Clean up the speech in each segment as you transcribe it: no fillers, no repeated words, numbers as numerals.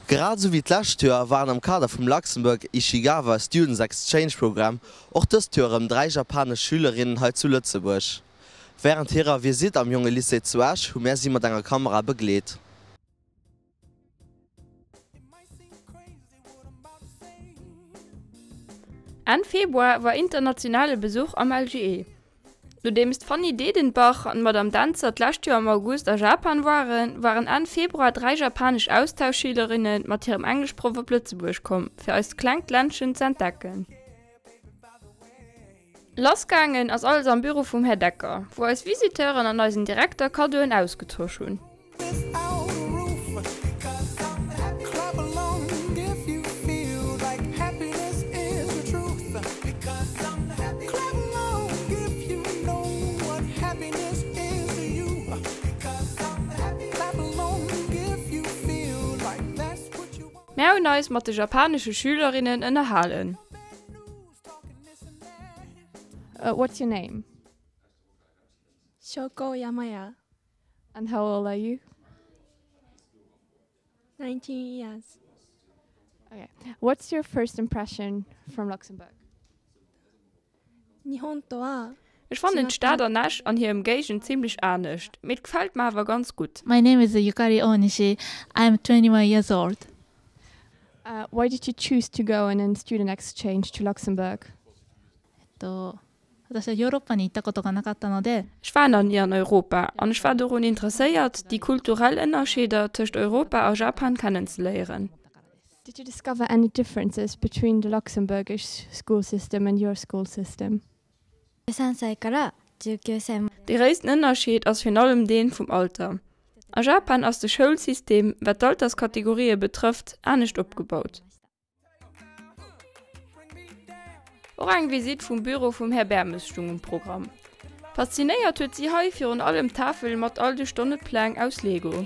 Grad esou wéi d'lescht Joer waren am Kader vum Luxembourg Ishigawa Students Exchange Programme och dëst Joer erëm 3 japanesch Schülerinnen hei zu Lëtzebuerg. Wärend hirer Visitt am Jonge Lycée zu Esch hu mär si mat enger Kamera begleet. Enn Februar war internationale Besuch am LGE. Nodeems d'Fanny Dedenbach an d'Madame Dentzer d'lescht Joer am August a Japan waren, waren Enn Februar 3 japanesch Austauschschülerinne mat hirem Engleschproff op Lëtzebuerg komm, fir eist klengt Ländchen z'entdecken. Lass gaangen ass alles am Büro vum Här Decker, wou eis Visiteuren an eisen Direkter Kaddoen ausgetosch hunn. Mär hunn eis mat de japanesche Schülerinnen ënnerhalen. What's your name? Shoko Yamaya. And how old are you? 19 years. Okay. What's your first impression from Luxembourg? Ech fannen d'Stad an Esch an hir Emgéigend zimlech anescht, mee et gefällt mer awer ganz gutt. My name is Yukari Onishi. I'm 21 years old. Why did you choose to go on a student exchange to Luxembourg? Ech war nach ni an Europa an ech war dorun interesséiert, déi kulturell Ënnerscheeder tëscht Europa a Japan kennenzeléieren. Did you discover any differences between the Luxembourgish school system and your school system? Dee gréissten Ënnerscheed ass virun allem dee vum Alter. A Japan ass de Schoulsystem, wat d'Alterskategorië betrëfft, anescht opgebaut. Och eng Visitt vum Büro vum Här Bermes stung um Programm. Faszinéiert huet si hei virun allem d'Tafel mat all de Stonnepläng aus Lego.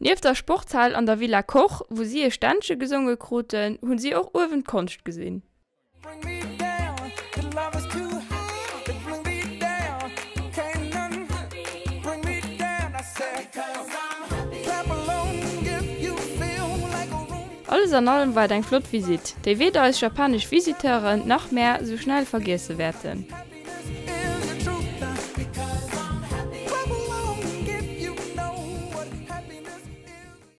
Nieft der Sportshal an der Villa Koch, wou si e Ständche gesonge kruten, hunn si och uewen d'Konscht gesinn. Alles an allem war et eng flott Visitt, déi weder eis japanesch Visiteuren nach mär sou schnell vergiesse wäerten.